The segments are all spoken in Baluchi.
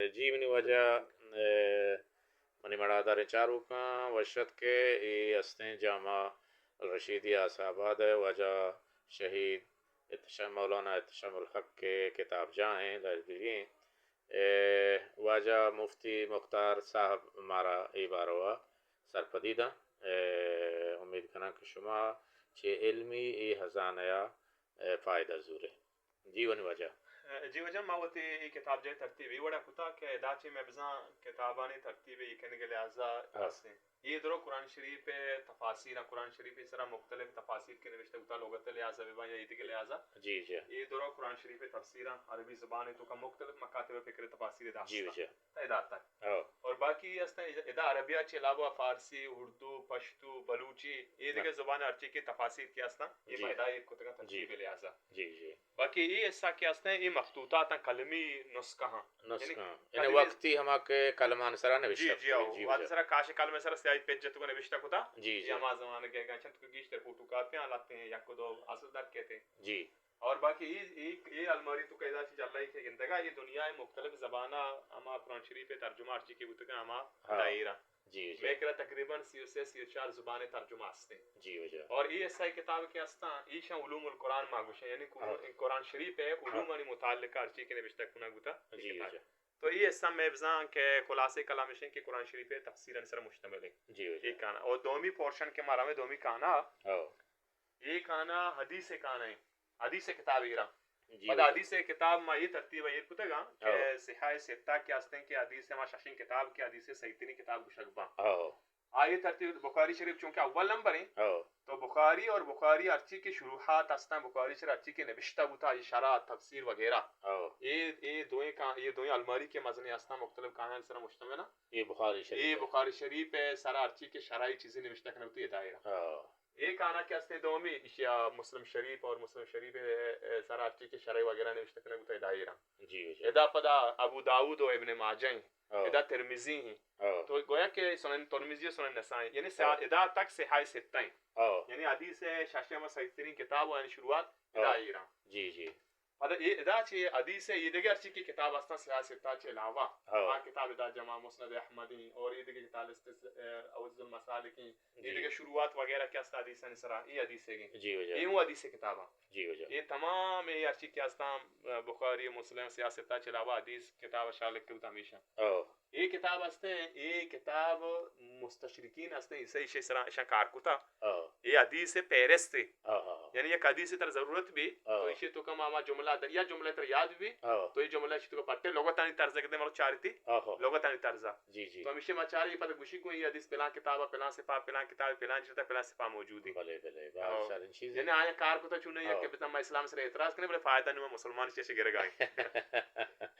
جی منی واجہ، اے، منی مڑاداریں چاروکاں، وش اتک کہ اے استیں جامع الرشیدی آساباد ءِ واجہ شہید احتشام، مولانا احتشام الحق ءِ کتابجاہ ایں، لائبریری ایں۔ اے، واجہ مفتی مختار صاحب مارا اے باروا سرپدی داں۔ اے، امید کناں کہ شما چہ علمی اے خزانہ ءَ، اے، فائدہ زورے۔ جی ونی واجہ۔ جی واجہ، ما وتی اے کتابجاہ ءِ ترتیب اے وڑا کتا کہ ادا چہ مئے بزاں کتابانی ترتیب ءِ کنگ ءِ لحاظ ءَ ہاں۔ ہستیں۔ اے درو قرآن شریف ءِ تفاسیر ءَ، قرآن شریف ءِ سرا مختلف تفاسیر کہ نوشتہ بوتا، لغت ءِ لحاظ ءَ بہ باں یا اے دگہ لحاظ ءَ۔ جی، جی۔ اے درو قرآن شریف ءِ تفسیر ءَ عربی زبان ءِ توکا مختلف مکاتب ءِ فکر تفاسیر داشتہ۔ جی، جی۔ تا ادا تک۔ ہاں۔ اور باقی ہستیں ادا عربی ءَ چہ علاوہ فارسی، اردو، پشتو، بلوچی، اے دگہ ہاں۔ زبان ءِ ہرچی کہ تفاسیر کہ ہستاں، اے جی۔ ما ادا ایر کتگاں جی۔ ترتیب ءِ لحاظ ءَ۔ جی، جی۔ باقی اے حصہ کہ ہستیں، اے مخطوطات آں، قلمی نسخہ آں۔ نسخہ آں۔ یعنی قلمی وقتی ہما کہ قلمان سرا نوشتہ جی، جی، کتگ۔ او، جی، وہد واجہ۔ سرا کاش قلم سرا سیاہی پجت کو نوشتہ کتا۔ جی، جی۔ اے ہما زمانگ ءَ گچنت کہ گیشتر فوٹو کاپیاں لہتیں یک و دو اصل در کیتے۔ جی۔ اور باقی اے، اے، اے الماری توکا ادا چہ جلائے کہ گندگا، اے دنیا ءِ مختلف زباناں ہما قرآن شریف ءِ ترجمہ ہرچی کہ بوتگاں ہما ہاں۔ دائرہ۔ جی، جی۔ مئے کرا تقریباً سی و سے، سی و چار زبان ءِ ترجمہ ہستیں۔ جی، واجہ۔ اور اے حصہ کتاب کہ ہستاں، ایشاں علوم القرآن ما گوشیں، یعنی قر-، ہاں۔ قرآن شریف ءِ علومانی ہاں۔ متعلق ہرچی کہ نوشتہ کنگ بوتا، اے جی، کتاب۔ واجہ۔ تو اے حصہ مئے بزاں کہ خلاصہ کلام اشیں کہ قرآن شریف ءِ تفسیرانی سرا مشتمل ایں۔ جی، واجہ۔ اے کانا۔ اور دومی پورشن کہ ما رویں دومی کانا، ہاں۔ اے کانا حدیث ءِ کانا ایں۔ حدیث ءِ کتاب ایرا۔ جی، پدا واجہ۔ حدیث ءِ کتاب ما اے ترتیب ءَ ایر کتگاں کہ ہاں۔ صحاح ستہ کہ ہستیں کہ حدیث ءِ ما ششیں کتاب کہ حدیث ءِ صحیح ترین کتاب گوشگ باں۔ ہاں۔ آئی ترتیب بخاری شریف چونکہ اول نمبر ایں، ہاں۔ تو بخاری اور بخاری ہرچی کہ شروحات ہستاں، بخاری شریف ہرچی کہ نبشتہ بوتا، آئی شرح، تفسیر وغیرہ۔ ہاں۔ اے، اے دوئیں کا، اے دوئیں الماری کہ مزنیں ہستاں مختلف کانانی سرا مشتمل ایں۔ اے بخاری شریف اے ایں۔ بخاری شریف ءِ سرا ہرچی کہ شرحی چیزیں نبشتہ کنگ بوتی اے دائرہ۔ ہاں۔ اے کانا کہ ہستیں دومی، ایشیا مسلم شریف اور مسلم شریف ءِ، ءِ سرا ہرچی کہ شرح وغیرہ نوشتہ کنگ بوتا اے دائرہ۔ جی، جی۔ ادا پدا ابو داؤد و ابن ماجہ ایں۔ ہاں۔ ادا ترمذی ایں۔ ہاں۔ تو گویا کہ سنن ترمذی و سنن نسائی، یعنی سا-، ہاں۔ ادا تک صحاح ستہ ایں۔ ہاں۔ یعنی حدیث ءِ ششیں و صحیح ترین کتاب و یعنی شروعات ادا ہاں۔ ایرا۔ جی، جی۔ پدا اے ادا چہ حدیث ءِ اے دگہ ہرچی کہ کتاب ہستاں صحاح ستہ چہ علاوہ، ہاں۔ آ کتاب ادا جمع مسند احمد ایں اور اے دگہ کتاب است-، اه، عوض المسالک ایں، اے جی۔ دگہ شروحات وغیرہ کہ ہست حدیثانی سرا، اے حدیث ءِ گیں۔ جی واجہ۔ اے اوں حدیث ءِ کتاب ایں۔ جی واجہ۔ اے تمام اے ہرچی کہ ہستاں، اه، بخاری، مسلم، صحاح ستہ چہ علاوہ حدیث کتاب شاہ لکھ کے بوتا ہمیشہ۔ ہاں۔ اے کتاب ہستیں، اے کتاب مستشرقین ہستیں، ایشی، ایشی سرا ایشاں کار کتا۔ ہاں۔ اے حدیث ءِ فہرست ایں۔ ہاں، ہاں، ہاں۔ یعنی یک حدیث تر ضرورت بی، ہاں۔ تو ایشی توکا ما، ما جملہ در-، یا جملہ تر یاد بی، ہاں۔ تو اے جملہ ایشی توکا پٹے لغتانی طرز کہ ما چارتی، ہاں، ہاں۔ لغتانی طرز۔ جی، جی۔ تو ہمیشہ ما چاری پتہ گوشی کو اے حدیث پلان کتاب، پلان صفحہ، پلان کتاب، پلان جلد، پلان صفحہ موجود ایں۔ بلے، بلے، بہت ہاں۔ شرین چیز۔ یعنی آیا کار کتا چون ایں ہاں۔ کہ بزاں ما اسلام سر اعتراض کنیں، بلے فائدہ نوں مسلمان چیز گرگا ایں۔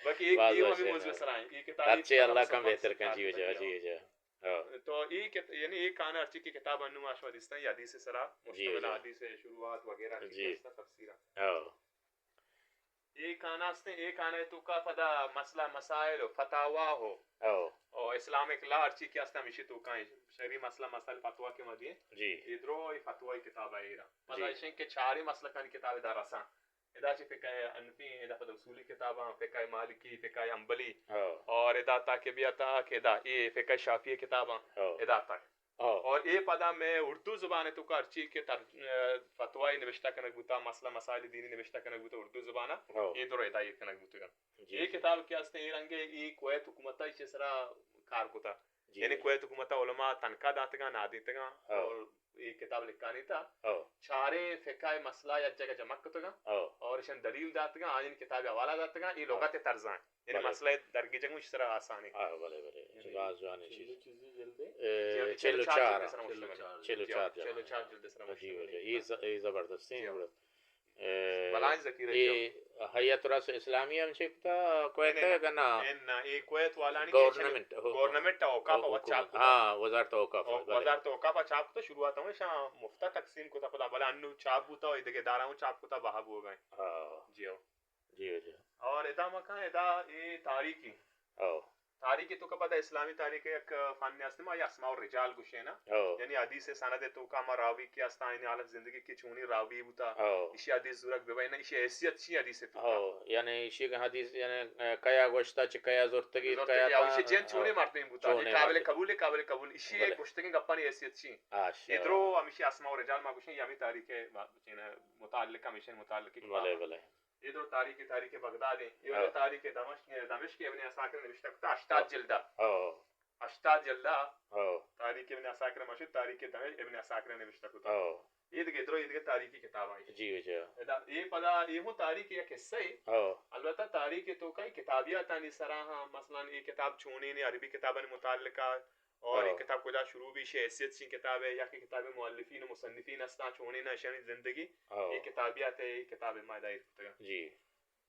باقی ایک، باز اے ہمیں شرین۔ موضوع سرا ایں۔ اے کتاب ہرچی اللہ کم بہتر کن، جی واجہ، جی واجہ۔ ہاں۔ تو اے کت-، یعنی اے کانا ہرچی کہ کتاب انو ما شما دیستاں، اے حدیث سرا جی، مشتمل جی۔ حدیث شروحات وغیرہ ہرچی جی۔ کہ ہستاں تفسیرا۔ ہاں۔ اے کانا ہستیں، اے کانا توکا پدا مسئلہ مسائل و فتاوا ہو۔ ہاں۔ او اسلامک لا ہرچی کہ ہستاں ہمیشی توکا ایں، شرعی مسئلہ مسائل فتوا کہ ما دیے۔ جی۔ اے درو اے فتوائی کتاب ایرا۔ پدا جی۔ ایشیں کہ چاریں مسلکانی کتاب ادا رساں۔ ادا چہ فقہ حنفی، ادا پدا اصولی کتاباں، فقہ مالکی، فقہ حنبلی، ہاں۔ اور ادا تا کہ بیا تا کہ ادا اے فقہ شافعی کتاباں، ہاں۔ ادا تک۔ ہاں۔ اور اے پدا مئے اردو زبان توکا ہرچی کہ تر-، فتوائی نوشتہ کنگ بوتا، مسئلہ مسائل دینی نوشتہ کنگ بوتا اردو زبانا، ہاں۔ اے درو ادا ایر کنگ بوتگا۔ جی، اے جی۔ کتاب کہ ہستیں اے رنگے، اے کویت حکومت ایشی سرا کار کتا۔ جی، یعنی جی۔ کویت حکومت علماء تنخواہ داتگاں، نادینتگاں ہاں۔ اور اے کتاب لکھانی تا ہاں۔ چاریں فقہ مسئلہ یک جگہ جمع کتگاں ہاں۔ اور ایشان دلیل داتگاں، آیانی کتاب حوالہ داتگاں، اے ہاں۔ لغت طرزاں۔ یعنی بلے۔ مسئلہ درگیجگ اش سرا آسانی۔ ہاں، بلے، بلے۔ یعنی باز جوانیں چیز۔ چیزی جلد اے، چلو چار۔ چلو چار۔ چلو چار جلد۔ چلو چار جلد سرا جی، مشتمل جی۔ اے ز-، اے زبردستیں جی۔ اے، بلائیں ذخیرہ اے جی۔ حیات راس اسلامی ہم چیک تا کویت نہیں، ہے کہ نا؟ نہیں، نہ، اے کویت والانی چیز گورنمنٹ، ہو-، گورنمنٹ اوقاف ہو-، وت چاپ حکومت، کتا۔ ہاں، وزارت اوقاف، او، بلے۔ وزارت اوقاف چاپ کتا، شروعات ہم شاں مفتا تقسیم کتا، پدا بلے انو چاپ بوتا، اے دگہ ادارہ ہم چاپ کتا، بہا بوگا ایں۔ ہاں۔ جی ہو۔ جی ہو، جی۔ اور ادا مکان، ادا اے تاریخی۔ ہاں۔ تاریخ ءِ توکا پدا اسلامی تاریخ ءِ یک فن ہستے، ما یا اسماء الرجال گوشیں نا۔ او۔ یعنی حدیث ءِ سند ءِ توکا ما راوی کہ ہستا، آیانی حالت زندگی کہ چونی راوی بوتا، او۔ ایشی حدیث زورگ بہ بئے نا، ایشی حیثیت چی حدیث ءِ توکا؟ او، یعنی ایشی کہ حدیث، یعنی، ا، کیا گوشتا، چہ کیا زرتگی، زرتگی، کیا او، ایشی تا-، جن چونی او۔ مردم بوتا، چونی اے قابل مردم۔ قبول، قابل قبول۔ ایشی اے بلے۔ گوشتگیں گپانی حیثیت چی؟ آ، شی، اے درو ہمیشی اسماء الرجال ما گوشیں، یا ہمیں تاریخ ءِ ما-، متعلق، ہمیشی متعلق کتاب۔ بلے، بلے۔ اے درو تاریخ، تاریخ بغداد ایں۔ اے ہاں۔ تاریخ دمشق، دمشق ابن عساکر نوشتہ کتا، ہشتاد جلدا۔ ہاں۔ ہشتاد جلدا۔ ہاں۔ تاریخ ابن عساکر مشہور، تاریخ دمشق ابن عساکر نوشتہ کتا۔ ہاں۔ اے دگہ درو، اے دگہ تاریخی کتاب ایں۔ جی، جی۔ ادا اے پدا، اے ہوں تاریخ یک حصہ ایں۔ ہاں۔ البتہ تاریخ ءِ توکا اے کتابیاتانی سرا ہم، مثلاً اے کتاب چونیں، عربی کتابانی متعلقہ، اور اے ہاں۔ کتاب کجا شروع بی، ایشی حیثیت چی کتاب ایں، یا کہ کتاب مؤلفین و مصنفین ہستاں، چونیں نا ایشانی زندگی، ہاں۔ اے کتابیات ایں، اے کتاب ما ادا ایر کتگاں۔ جی۔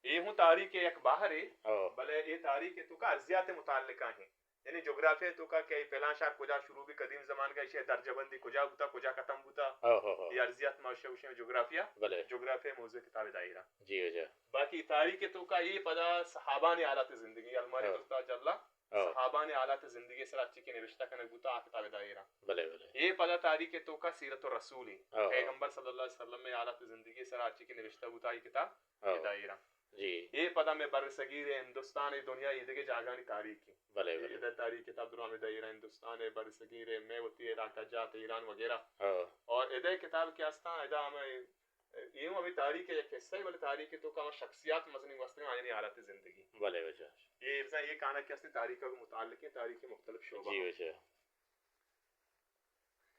اے ہوں تاریخ ءِ یک بہرے، ہاں۔ بلے اے تاریخ ءِ توکا ارضیات متعلقہ ایں۔ یعنی جغرافیہ ءِ توکا کہ اے فلاں شہر کجا شروع بی، قدیم زمانگا ایشی درجہ بندی کجا بوتا، کجا ختم بوتا، ہاں، ہاں، ہاں۔ اے ارضیات ما ایشی گوشیں جغرافیہ، بلے۔ جغرافیہ موضوع کتاب ادا ایرا۔ جی، جی۔ باقی تاریخ ءِ توکا اے پدا صحابانی حالات زندگی، الماری ہاں۔ درتا جلا۔ ہاں۔ صحابانی حالات زندگی سرا چی کہ نوشتہ کنگ بوتا، آ کتاب ادا ایرا۔ بلے، بلے۔ اے پدا تاریخ ءِ توکا سیرت الرسول ایں۔ ہاں، ہاں۔ پیغمبر صلی اللہ علیہ وسلم ءِ حالات زندگی سرا چی کہ نوشتہ بوتا، آ کتاب ہاں۔ ادا ایرا۔ جی۔ اے پدا مئے برصغیر، ہندوستان، اے دنیا، اے دگہ جاگہانی تاریخ ایں۔ بلے، بلے۔ ادا تاریخ کتاب درو ہمیں ادا ایرا، ہندوستان ءِ برصغیر ءِ مئے وتی علاقہ جات، ایران وغیرہ۔ ہاں۔ اور ادا کتاب کہ ہستاں، ادا ہمیں اے ہوں ہمے تاریخ ءِ یک حصہ ایں، بلے تاریخ ءِ توکا ہما شخصیات مزنیں گوستگاں، آیانی حالات زندگی۔ بلے واجہ۔ اے بزاں اے کانہ کہ ہستیں تاریخ ءَ متعلقیں، تاریخ ءِ مختلف شعبہ۔ جی واجہ۔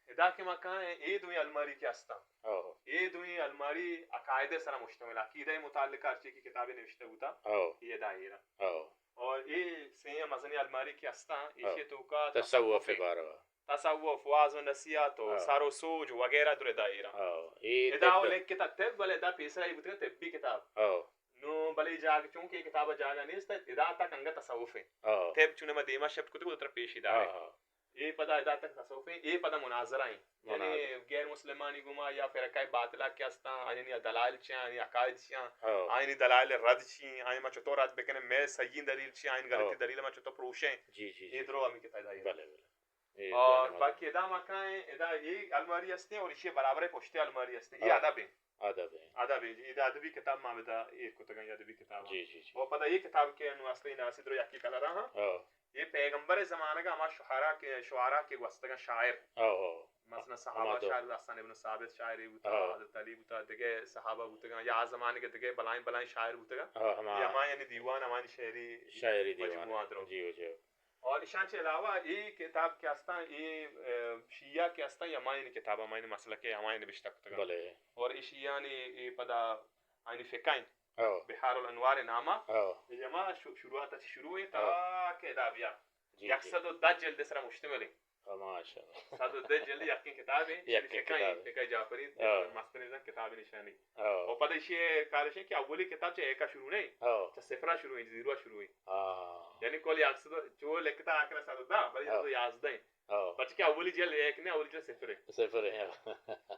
ادا کہ ما کائیں، اے دوئیں الماری کہ ہستاں۔ ہو۔ اے دوئیں الماری عقائد ءِ سرا مشتمل، عقیدہ ءِ متعلق ہرچی کہ کتابے نوشتہ بوتا، ہو۔ اے ادا ایرا۔ ہو۔ اور اے سئیں مزنیں الماری کہ ہستاں، ایشی ہو۔ توکا تصوف تصوف ءِ باروا۔ تصوف، وعظ و نصیحت و ہاں۔ سر و سوج وغیرہ در ادا ایرا۔ ہاں، اے ادا طب۔ و لکھتا طب، بلے ادا پیسرا اے بوتگا طبی کتاب۔ ہاں۔ نو بلے جاگ، چونکہ اے کتاب جاگہ نیست، ادا تک انگا تصوف ایں۔ ہاں۔ طب چونیں ما دیما شفٹ کتگ، ترا پیش داریں۔ ہاں، ہاں۔ اے پدا ادا تک تصوف ایں، اے پدا مناظرہ ایں۔ یعنی مناظرہ۔ غیر مسلمانی گوما یا فرقہ باطلہ کہ ہستاں، آیانی دلائل چی ایں، آیانی عقائد چی ایں، ہاں۔ آیانی دلائل رد چی ایں، آیاں ما چطور رد بکنیں، مئے صحیح دلیل چی ایں، آیانی غلطی ہاں۔ دلیل ما چطور پروشیں۔ جی، جی، اے جی۔ درو ہمیں کتاب ادا ایں۔ بلے، بلے۔ اے اور دونوں باقی ادا ما کائیں، ادا اے الماری ہستیں اور ایشی برابر پشتے الماری ہستیں۔ اے ہاں۔ ادب ایں۔ ادب ایں۔ ادب ایں، جی، ادا ادبی کتاب ما ادا ایر کتگاں، اے ادبی کتاب۔ جی، جی، جی۔ اور پدا اے کتاب کہ انو اصلی ناسی درو یکی کلر ہاں۔ ہاں۔ اے پیغمبر زمانگ ہما شعرا کہ، شعرا کہ گوستگاں شاعر۔ ہاں، ہاں۔ مثلاً صحابہ ہما دو۔ شاعر حسن ابن ثابت شاعری بوتا، ہاں۔ حضرت علی بوتا، دگہ صحابہ بوتگاں، یا آ زمانگ دگہ بلائیں بلائیں شاعر بوتگاں۔ ہاں، ہما۔ اے ہما یعنی دیوان، ہمانی شعری شاعری دیوان۔ مجموعہ درو۔ جی، جی۔ اور ایشاں چہ علاوہ اے کتاب کہ ہستاں، اے، اے، شیعہ کہ ہستاں، اے ہمایانی کتاب، ہمایانی مسلک ءِ، ہمایانی نبشتہ کتگاں۔ بلے۔ اور اے شیعہانی اے پدا آیانی فقہ ایں۔ ہو۔ بحار الانوار نامہ۔ ہو۔ اے ہما شو-، شروعات چہ شروع ایں ہو۔ تا کہ ادا بیا۔ جی، جی۔ یک سد و دہ جلد سرا مشتمل ایں۔ ہاں، ماشاءاللہ۔ سد و دہ جلد یکیں کتاب ایں، یکیں فقہ ایں، کتاب ایں۔ فقہ جعفری، ہاں۔ مستریں زن کتاب نشانی۔ ہاں۔ اور پدا ایشی کارش ایں کہ اولی کتاب چہ ایکا شروع نہ ایں، ہاں۔ چہ صفرا شروع ایں، زیروا شروع ایں۔ ہاں۔ یعنی کل یک سد چو لکھتا آخر سد و دہ، بلے ہاں۔ سد و یازدہ ایں۔ ہاں۔ پرچہ کہ اولی جلد ایک نہ ایں، اولی جلد صفر ایں۔ صفر ایں، ہاں۔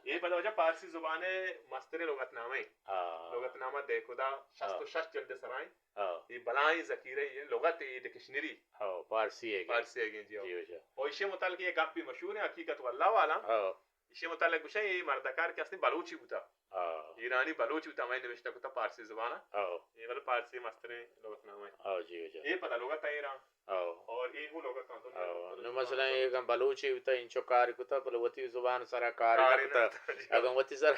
اے پدا واجہ پارسی زبان ءِ مستریں لغت نامہ ایں۔ ہاں۔ لغت نامہ دہکدا شست و شش جلد سرا ایں۔ ہاں۔ اے بلائیں ذخیرہ ایں، لغت ایں، ڈکشنری۔ ہاں، پارسی ئیگ ایں۔ پارسی ئیگ ایں، جی، ہاں۔ جی، واجہ۔ اور ایشی متعلق یک گپے مشہور ایں، حقیقت واللہ والا۔ ہاں۔ ایشی متعلق گوشاں، اے مردکار کہ ہستیں بلوچی بوتا۔ ہاں۔ ایرانی بلوچی بوتا، ہمائی نوشتہ کتا پارسی زبانا۔ ہاں۔ اے بلے پارسی مستریں لغت نامہ ایں۔ ہاں، جی، جی۔ اے پدا لغت ایران۔ ہاں۔ اور اے ہوں لغت ایں، دنیا ہاں۔ مختلف نو زبان مثلاً ایں۔ اگاں بلوچی بوتا، انچو کار کتا، بلے وتی زبان سرا کار کار نہ کتا۔ نہ کتا، جی۔ اگاں وتی سر،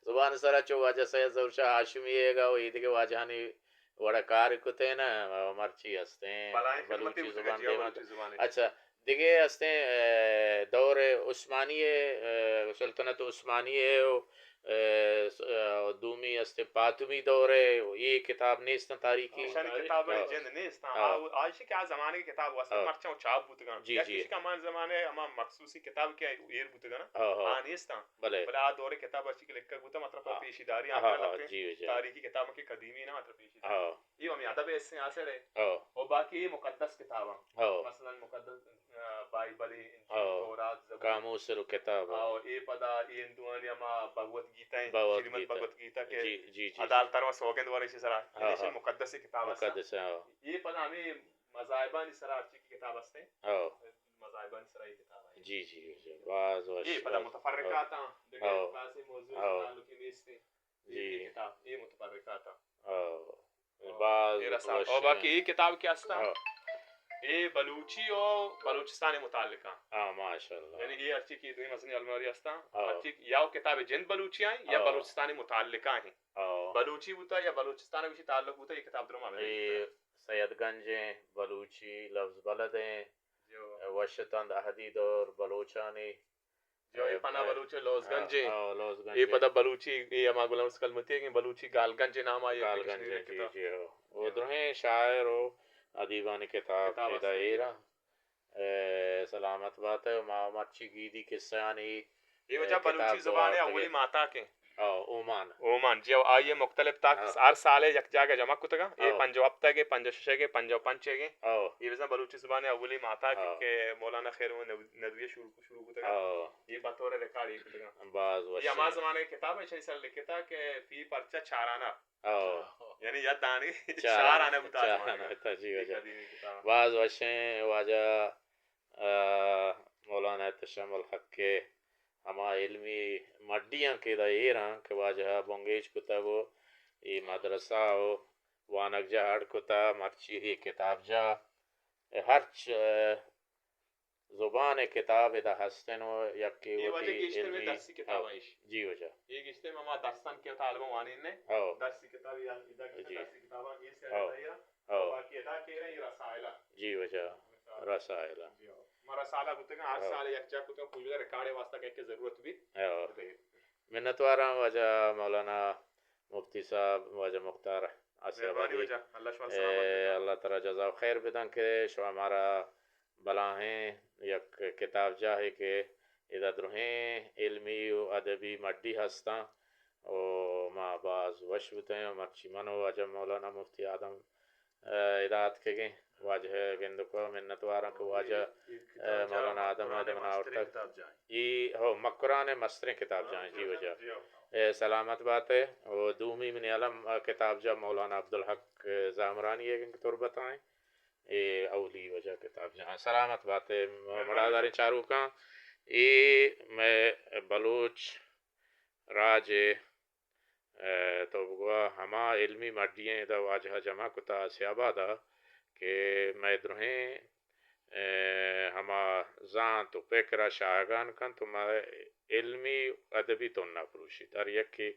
زبان سرا چو واجہ سید ظہور شاہ ہاشمی ئیگ ءُ اے دگہ واجہانی وڑا کار کتیں نا، مرچی ہستیں بلائیں خدمتے بلوچی بوتگاں، زبان جی، دیما۔ بلوچی زبان۔ اچھا، دگہ ہستیں، اے، دور عثمانی ءِ، اے، سلطنت عثمانی ءِ، اے، س-، اے، دومی ہستیں پاتمی دور ءِ، اے کتاب نیستاں تاریخی؟ ایشانی کتاب ہاں۔ جند نیستاں۔ ہاں۔ آ، آ ایشی کہ آ زمانے کتاب واسطہ ہاں۔ مرچاں چاپ بوتگاں۔ جی، یا جی۔ ایشی کہ ہما زمانے ہما مخصوصی کتاب کہ ایر بوتگاں نا، ہاں، ہاں۔ آ نیستاں۔ بلے۔ بلے آ دور کتاب ہرچی کہ لکھگ بوتا، مطلب، ہاں۔ پیشی داری ہاں، ہاں، ہاں، جی، جی۔ تاریخی کتاب کہ قدیمی نا، مطلب، پیشی داری۔ ہاں۔ اے ہمے ادب ءِ حصے آسر ایں۔ ہاں۔ اور باقی اے مقدس کتاباں۔ ہاں۔ مثلاً مقدس، آ، بائبل ایں، انجیل، ہاں۔ تورات، زبور۔ قاموس الکتاب۔ ہاں، اے پدا اے ہندوانی ہما بھگوت گیتا ایں، بھگوت شریمد گیتا۔ بھگوت گیتا کہ جی، جی، جی، جی۔ عدالت ءَ سوگند ورے ایشی سرا۔ ہاں، ایشی ہاں۔ مقدس کتاب ہستاں۔ مقدس، ہاں۔ اے پدا ہمے مذاہبانی سرا ہرچی کہ کتاب ہستیں، او۔ مذاہبانی سرا یہ کتاب ہے۔ جی، جی، جی، باز وش، یہ پدا باز۔ متفرقات ہیں، دیکھیں، او۔ باز موضوع او۔ تعلقی نیست ہیں۔ جی۔ یہ کتاب، یہ متفرقات ہیں۔ او۔ او۔ باز یہ رسالہ۔ وش اور باقی ہیں۔ یہ کتاب کیا ہستا؟ او۔ یہ بلوچی اور بلوچستان متعلقہ۔ ہاں، ماشاءاللہ۔ یعنی یہ ہرچی کہ دوی مزنی الماری ہستا، او۔ ہرچی یا وہ کتاب جند بلوچی ہیں یا او۔ بلوچستان متعلقہ ہیں۔ او۔ بلوچی بوتا یا بلوچستان وشی تعلق بوتا، یہ کتاب درما میں اے سید گنج ہیں، بلوچی لفظ بلد ہیں، جو۔ وشتند احدی دور بلوچانی۔ جو، اے اے، پنا اے، بلوچ لوز گنج ہیں۔ او، لوز گنج اے ہیں۔ پدا بلوچی، اے ہما غلام رسول کلمتی ہیں، بلوچی گال گنج نام آئی گال گنج ہیں، جی، جی، ہو۔ وہ جو۔ درہیں شاعر و ادیبانی کتاب کتاب ادا ہستے۔ ایرا۔ اے، سلامت بات ہے، ما مرچی گیدی قصیانی، یہ وجہ اے، بلوچی کتاب زبان ہے، اولی ماتاک ہیں۔ او، اومان۔ اومان، جی، او آئیے مختلف تاک او۔ ہر سال یک جاگہ جمع کتگا۔ اے او۔ پنجو ہفتہ کے، پنجو ششے کے، پنجو پنچے کے۔ او۔ یہ بزن بلوچی زبان ہے، اولی ماتاک او۔ کہ مولانا خیر محمد ندوی شروع، شروع کتگا۔ او۔ یہ بطور ریکارڈ یہ کتگا۔ باز یہ ہما وشیں۔ زمانے کی کتاب ہے، شنی سر لکھتا کہ فی پرچہ چارانہ۔ او۔ یعنی یا دانی چار چار آنے بوتا چار آزمانے۔ آنے بوتا، جی، یہ واجہ۔ قدیمی کتاب۔ باز وشیں واجہ، آ، مولانا احتشام الحق کے ہما علمی مڈیاں کہ دا ایراں کہ واجہ بنگیج کتا وہ، یہ مدرسہ و وانگجاہ اڈ کتا، مرچی یہ کتابجاہ، ہرچ، آ، زبان کتاب ادا ہستن و یکی اے واجہ وتی گیشتر میں علمی درسی کتاب او۔ ایش۔ جی واجہ۔ اے گیشتر میں ما درسن کے طالبان وانین نے۔ او۔ درسی کتاب یا ادا گیشتر جی۔ درسی کتاب اے سے او۔ ادا ایرا۔ او۔ باقی ادا کے رہے رسائل۔ جی واجہ۔ رسائل۔ رسائل۔ جی او۔ ما رسالہ بوتگا ہر او۔ سال یک جا کتگا کوئی ریکارڈ واسطہ کہ، کہ ضرورت بھی۔ او۔ منتواراں واجہ مولانا مفتی صاحب، واجہ مختار آسیابادی۔ مہربانی واجہ، اللہ شما سلامت اے، بکن۔ اللہ ترا جزا خیر بدن کہ شما مارا بلاہیں یک کتاب جاہے کہ ادا درہیں علمی و ادبی مڈی ہستاں و ما باز وش بوتیں و مرچی من و واجہ مولانا مفتی آدم، اے، ادا اتکگیں۔ واجہ گندکو منتواراں کہ واجہ، اے، مولانا آدم آدم ناورتگ۔ ای ہو مکران مستریں کتاب جاہیں، جی واجہ۔ اے، سلامت بات ہے۔ و دومی منی علم کتاب جا مولانا عبدالحق زامرانی ہے کہ تربت آئیں۔ اے اولی واجہ کتاب جاہیں۔ سلامت بات ہے۔ مڑاداریں چاروکاں، اے میں بلوچ راج ء، اے، تو بگوا ہما علمی مڈی ایں ادا واجہ جمع کتا آسیاباد ء کہ مئے درہیں، اے، ہما زانت و پکر ء شاہگان کنت و مئے علمی ادبی تنا پروشیت۔ ہر یکے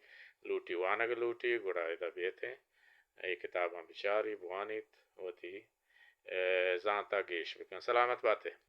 لوٹی وانگ لوٹی گڑا ادا بیتیں، اے کتاباں بچاری بوانیت وتی، اے، زانت ء گیش بکن۔ سلامت باتے۔